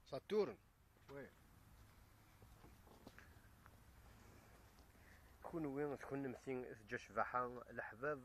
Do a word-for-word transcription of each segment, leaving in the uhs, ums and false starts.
Saturne. Oui. Kunwi d kunemti teǧǧa ccbaḥa, leḥbab,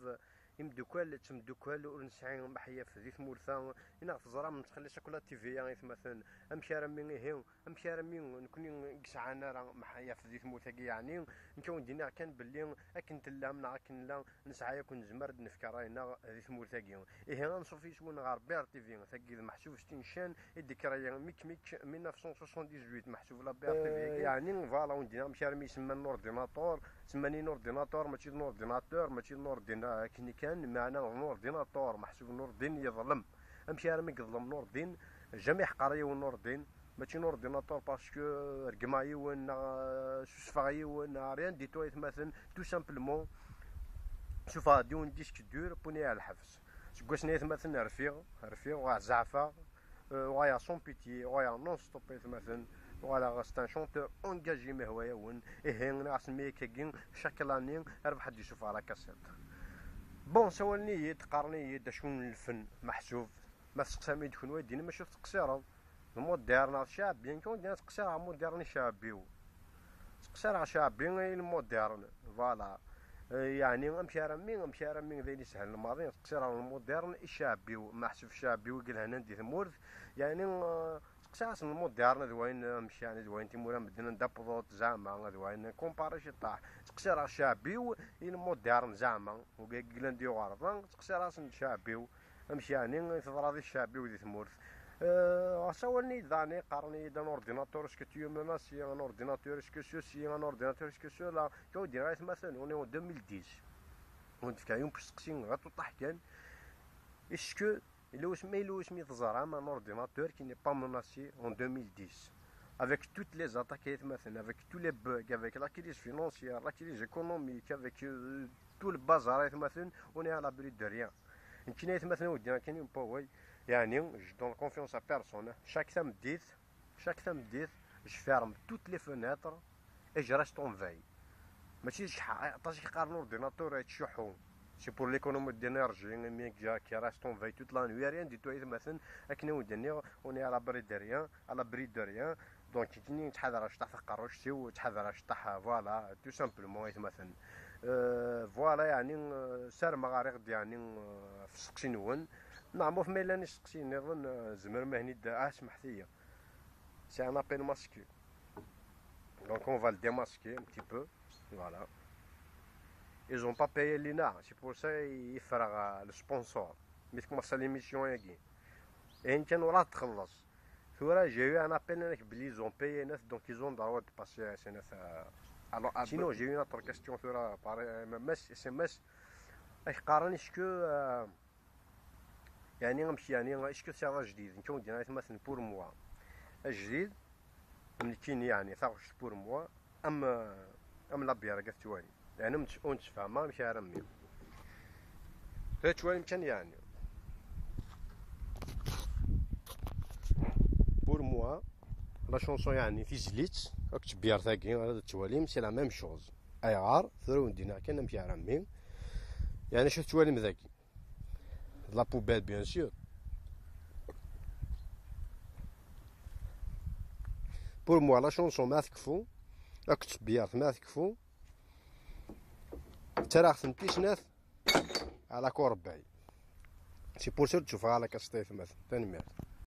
imdukkal d temdukkal ur nesɛi meḥyaf di tmurt-a, i neɣ teẓram nettxelliṣ akk la T V-a i tmaten, amek armi ihi, amek armi nekni i yesɛan ara meḥyaf di tmurt-agi, yeɛni nekk awen-d-iniɣ kan belli akken tellam neɣ akken nella, nesɛa yakk nezmer ad d-nefk ṛṛay-nneɣ di tmurt-agi. Ihi anṣuf yes-wen ɣer B R T V, tagi d meḥsub s tincan i d-ikraya Mik Mik mille neuf cent soixante-dix-huit, meḥsub la B R T V-agi. Yeɛni, voilà, wen-d-iniɣ amek armi isemman l'ordinateur, semman-in ordinateur, mačči d l'ordinateur, mačči d l'ordina-, akken kan, meɛna d l'ordinateur, meḥsub Nurdin yeḍlem. Amek armi yeḍlem Nurdin? Jamais ḥqareɣ yiwen Nurdin. Mačči n ordinateur parce que regmeɣ yiwen neɣ, euh, susfeɣ yiwen neɣ rien du tout, aytmaten, tout simplement sufɣeɣ-d yiwen disque dur, wwin-iyi ɣer lḥebs. Seg wass-nni, aytmaten, rfiɣ, rfiɣ, uɣaleɣ zeɛfeɣ, euh, uɣaleɣ sans pitié, uɣaleɣ non-stop, aytmaten, uɣaleɣ c'est un chanteur engagé, ma yehwa-yawen. Ihi nniɣ-asen mi akkagi chaque l'année rrbeḥ ad d-yessufeɣ la cassette. Bon, sawalen-iyi-d, qqaren-iyi-d acu n lfen meḥsub. Ma testeqsam-iyi-d kunwi, ad d-tinim acu tettqeṣṣireḍ. Lmudern neɣ ccɛbi, nekk ur d-ttqeṣṣireɣ lmudern i ccɛbi-w. Ttqeṣṣireɣ ccɛbi i lmudern. Voilà. Eh, yeɛni amek armi, amek armi d ayen isehlen maḍi, ttqeṣṣireɣ lmudern i ccɛbi-w. Meḥsub ccɛbi-w i yelhan di tmurt. Yeɛni, eh, ttqeṣṣireɣ-asen lmudern d wayen amek, yeɛni d wayen timura medden anda wwḍent zeɛma, d wayen comparé ciṭṭaḥ. Ttqeṣṣireɣ ccɛbi-w i lmudern zeɛma. Wigi i yellan di ɣerba, ttqeṣṣireɣ-asen ccɛbi-w. Amek yeɛni i teḍra di ccɛeb-iw di tmurt? Euh, ɣas awalen-iyi-d daɣen, qqaren-iyi-d un ordinateur, est-ce que tu es menacé, un ordinateur, est-ce que ceci, un ordinateur, est-ce que cela. Kan ur d-iniɣ, aytmaten, on est en deux mille dix. Ur d-fkiɣ yiwen n usteqsi, ɣer tuṭṭaḥ kan. Est-ce que, yella wasmi, yella wasmi teẓram un ordinateur qui n'est pas menacé en deux mille dix? Avec toutes les attaques, aytmaten, avec tous les bugs, avec la crise financière, la crise économique, avec, euh, tout le bazar, aytmaten, on est à l'abri de rien. Nekkini, aytmaten, ur d-iniɣ kan yiwen n wawal. Yeɛni, je donne confiance à personne. Chaque tameddit, chaque tameddit, je ferme toutes les fenêtres et je reste en veille. Mačči d cceḥ-, aṭas i yeqqaren ordinateur yettcuḥḥu. C'est pour l'économie d'énergie, imi qui reste en veille toute la nuit, rien du tout, aytmaten, akken i wen-d-nniɣ, on est à l'abri de rien, à l'abri de rien. Donc, nekkini ttḥadareɣ ciṭṭaḥ taqerruct-iw, ttḥadareɣ ciṭṭaḥ, voilà, tout simplement, aytmaten. Euh, voilà, yeɛni, euh, sarmeɣ ɣriɣ-d, yeɛni, euh, ɣef usteqsi-nwen. Neɣ ma ufma yellan isteqsiyen nniḍen, euh, tzemrem ahni d-, ah, smeḥt-iyi. C'est un appel masqué. Donc, on va le démasquer un petit peu. Voilà. Ils ont pas payé l'INA. C'est pour ça i ffreɣ, euh, le sponsor. Mi tkemm l'émission-agi. Ayen kan ur la txelleṣ. Tura, j'ai eu un appel, nnan-ak belli ils ont payé, nnan-ak, donc ils ont droit de passer S M S, euh, alors, ah, sinon, j'ai eu une autre question, tura, par M M S, S M S. Ak qqaren, est-ce que, euh, yeɛni, amek, yeɛni, est-ce que tesɛiḍ ajdid? Nekk ur d-yenna aytmaten pour moi. Ajdid, nekkini, yeɛni, taɣect pour moi, am, am la bière, ad tettwali. Yeɛni, ur nettfaham amek ara mmi. Ad tettwalim kan, yeɛni. Pour moi, la chanson, yeɛni, tizlit, akked tbirt-agi, ad tettwalim, c'est la même chose. Ayɣer? Tura wen-d-iniɣ kan amek ara mmi. Yeɛni, acu tettwalim dagi? De la poubelle, bien sûr. Pour moi, la chanson ma tekfu, akked tbirt ma tekfu, ttaraɣ-tent i snat à la corbeille. C'est pour ça ur d-ttufeɣ ara la cassette, aytmaten. Tanemmirt.